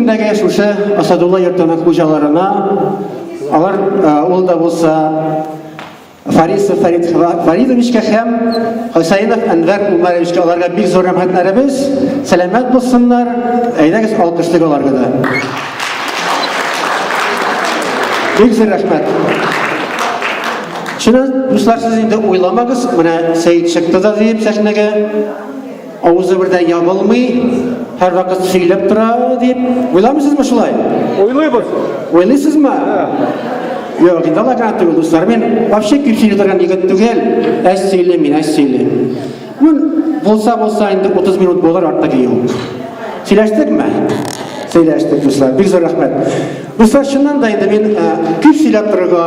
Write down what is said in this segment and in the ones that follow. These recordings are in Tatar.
көндәге шушы Асадулла йортының хуҗаларына, алар ул да булса Фарисов Фарид Фаридовичка һәм Хусаинов Әнвәр Умаровичка, аларга бик зур рәхмәтләребез. Сәламәт булсыннар. Әйдәгез, алкышлыйк аларга да. Бик зур рәхмәт. Шуны, дуслар, сез инде уйламагыз, менә Сәет чыкты да диеп сәхнәгә. Авызы бер дә ябылмый, һәрвакыт сөйләп тора дип. Уйламыйсызмы шулай? Уйлыйбыз. Уйлыйсызмы? Юк, инде алай гына түгел, дуслар. Мин вообще күп сөйли торган егет түгел. Әз сөйлим мин, әз сөйлим. Мин булса булса инде 30 минут булыр, артыгы юк. Сөйләштекме? Сөйләштек, дуслар. Бик зур рәхмәт. Дуслар, чыннан да инде мин күп сөйләп торырга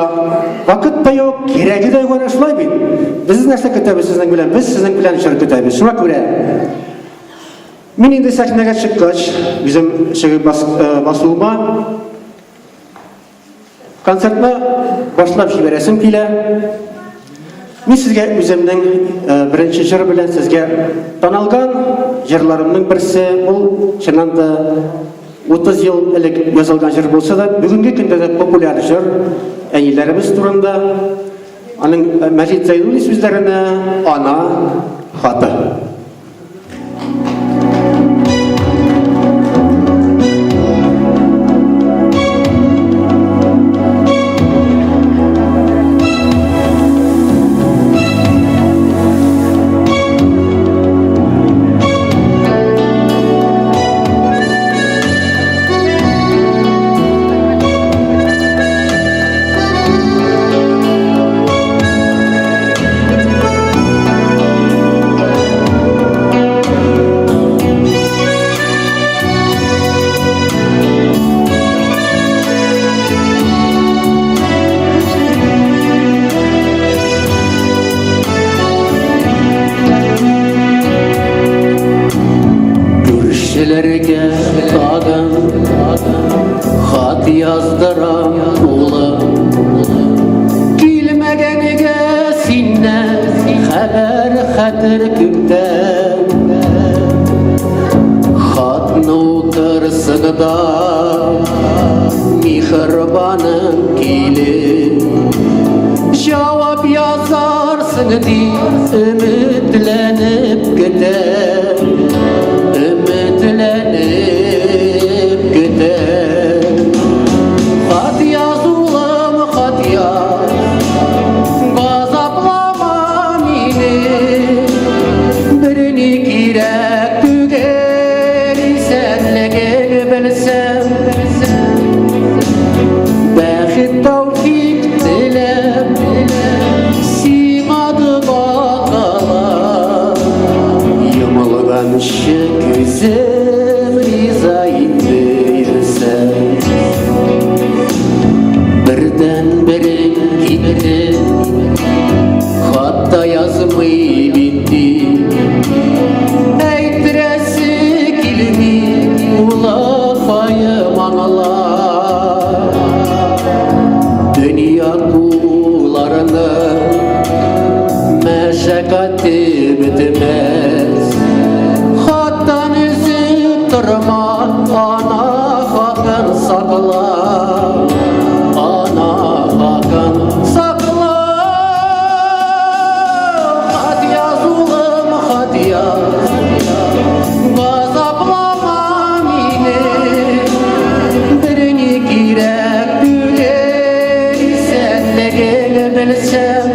вакыт та юк, кирәге дә юк, әнә шулай бит. Без нәрсә көтәбез сезнең белән? Без сезнең белән җыр көтәбез. Шуңа күрә мин инде сәхнәгә чыккач, үзем чыгып басуыма концертны башлап җибәрәсем килә. Мин сезгә үземнең беренче җыр белән сезгә танылган җырларымның берсе, ул чыннан да 30 ел элек язылган җыр булса да, бүгенге көндә дә популяр җыр, әниләребез турында. Аның Мәҗит Зәйнуллин сүзләренә Ана хаты. Күршеләргә тагын хат яздырам, улым. Килмәгәнгә синнән хәбәр хәтер күптән. Хатны укырсың да, михрибаным килеп, җавап язарсың дип өметләнеп көтәм, өметләнеп көтәм. Хат яз, улым, хат яз, газаплама мине, берни кирәк түгел, исәнлеген белсәм, бәхет тәүфик теләп, сиңа дога кылам. Йомылганчы күзем риза инде йөрсәм. Бердән берең китте, хат та язмый бит ди. Әйттерәсе килми, улакаем аңла. Дөнья кулларының мәшәкате бетмәс. Хаттан өзеп торма, ана хакын сакла. Ана хакын сакла. Хат яз, улым, хат яз. Газаплама мине. Берни кирәк түгел, исәнлеген белсәм.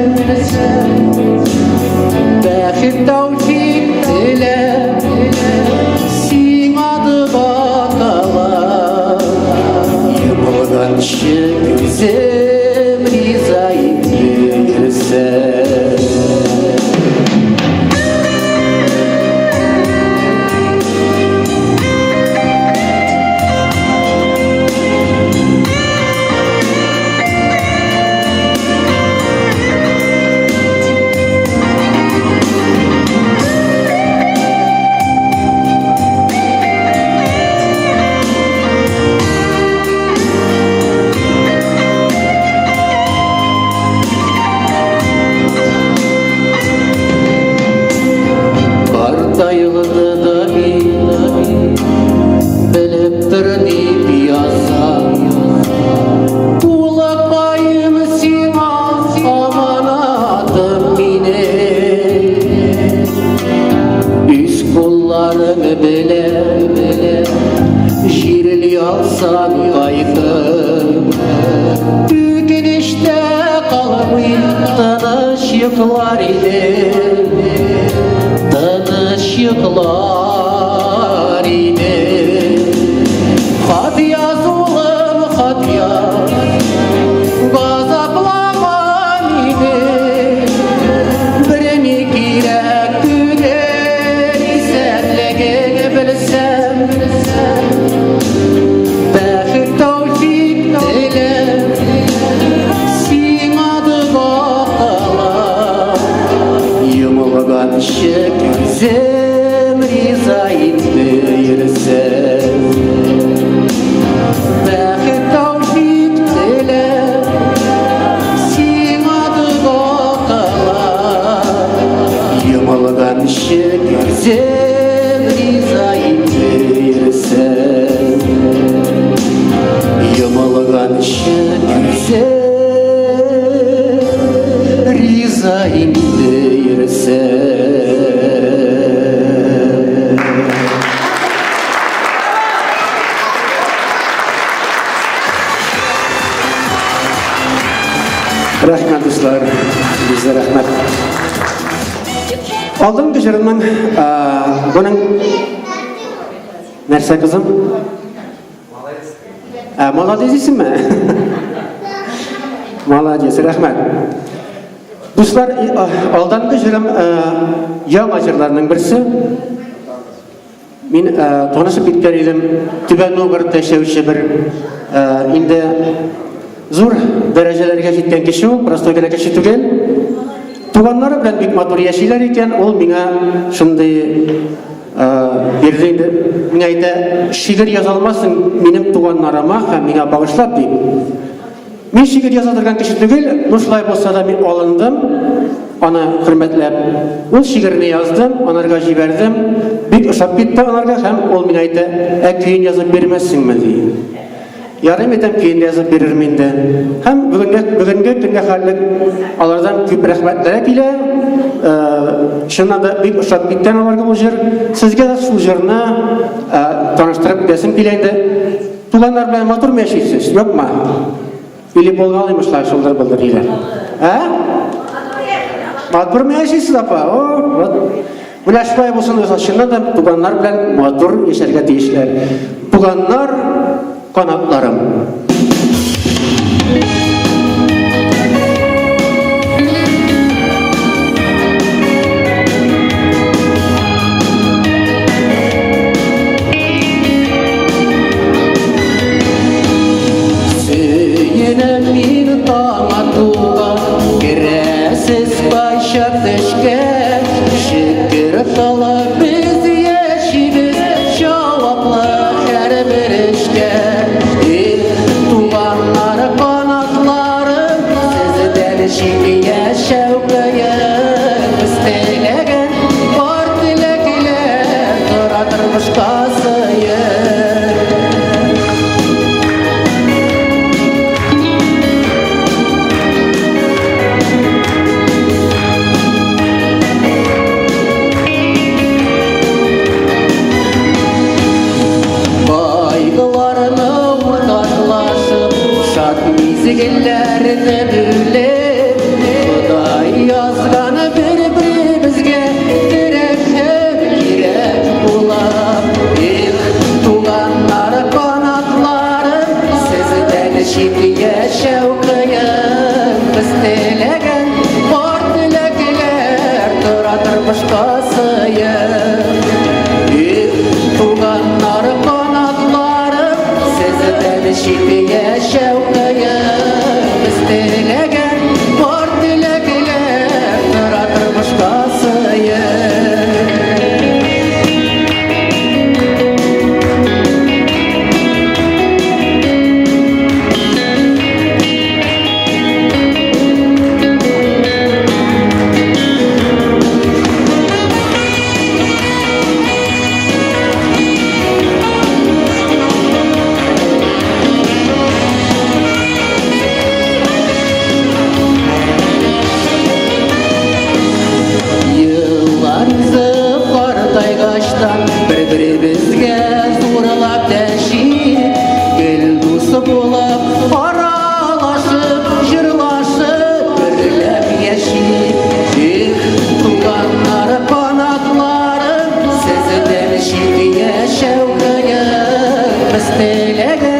Бәхет тәүфик теләп, сиңа дога кылам. Йомылганчы күзем риза инде йөрсәм. алсам кайтып. Үкенештә калмый тыныч йоклар идем, тыныч йоклар идем. Хат яз, улым, хат яз, газаплама мине. Берни кирәк түгел, исәнлегең белсәм. Бәхет, тәүфик теләп, сиңа дога кылам. Йомылганчы күзем риза инде йөрсәм. Бәхет, тәүфик теләп, сиңа дога кылам. Йомылганчы күзем риза инде йөрсәм. Йомылганчы күзем риза инде йөрсәм. Рәхмәт, дуслар, безгә рәхмәт. Алдынгы җырының буның нәрсә, кызым? Ә, молодец дисеңме? Молодец, рәхмәт. Дуслар, алдангы җырым яңа җырларның берсе. Мин танышып киткән идем, Түбән Новгородта яшәүче бер инде зур дәрәҗәләргә җиткән кеше ул, простой гына кеше түгел. Туганнары белән бик матур яшиләр икән, ул миңа шундый бирде инде, миңа әйтә, шигырь яза алмассың минем туганнарыма һәм миңа багышлап, ди. Мин шигырь яза торган кеше түгел, но шулай булса да мин алындым, аны хөрмәтләп. Ул шигырьне яздым, анарга җибәрдем. Бик ошап китте анарга һәм ул миңа әйтә, ә көен язып бирмәссеңме, ди. Ярый, әйтәм, көен дә язып бирермен инде. Һәм бүгенге, бүгенге көнгә хәтле алардан күп рәхмәтләр килә. Чыннан да бик ошап киткән аларга бу җыр. Сезгә дә шул җырны таныштырып үтәсем килә инде. Туганнар белән матурмы яшисез, юкмы? Или булгалыймы шулай шулдыр булдыр диләр. Ә? Матурмы яшисез, апа? О, вот. Менә шулай булсын, дуслар, чыннан да туганнар белән матур яшәргә тиешләр. Туганнар канатларым. Сөенәм мин таң атуга, керәсез кайчак төшкә. Шөкер кылып без яшибез, җаваплы һәрбер эшкә. Эх, туганнар канатларым, сездән чит яшәү кыен. Без теләгән бар теләкләр тора тормышка сыер. Кайгыларны уртаклашып, шат мизгелләрне бүлеп, Ходай язганы бер-беребезгә терәк һәм кирәк була. Эх, туганнар канатларым, сездән чит яшәү кыен. Без теләгән бар теләкләр тора тормышка сыеп. Эх, туганнар канатларым, сездән чит яшәү кыен. Без теләгән бар теләкләр тора тормышка сыеп. теләгем.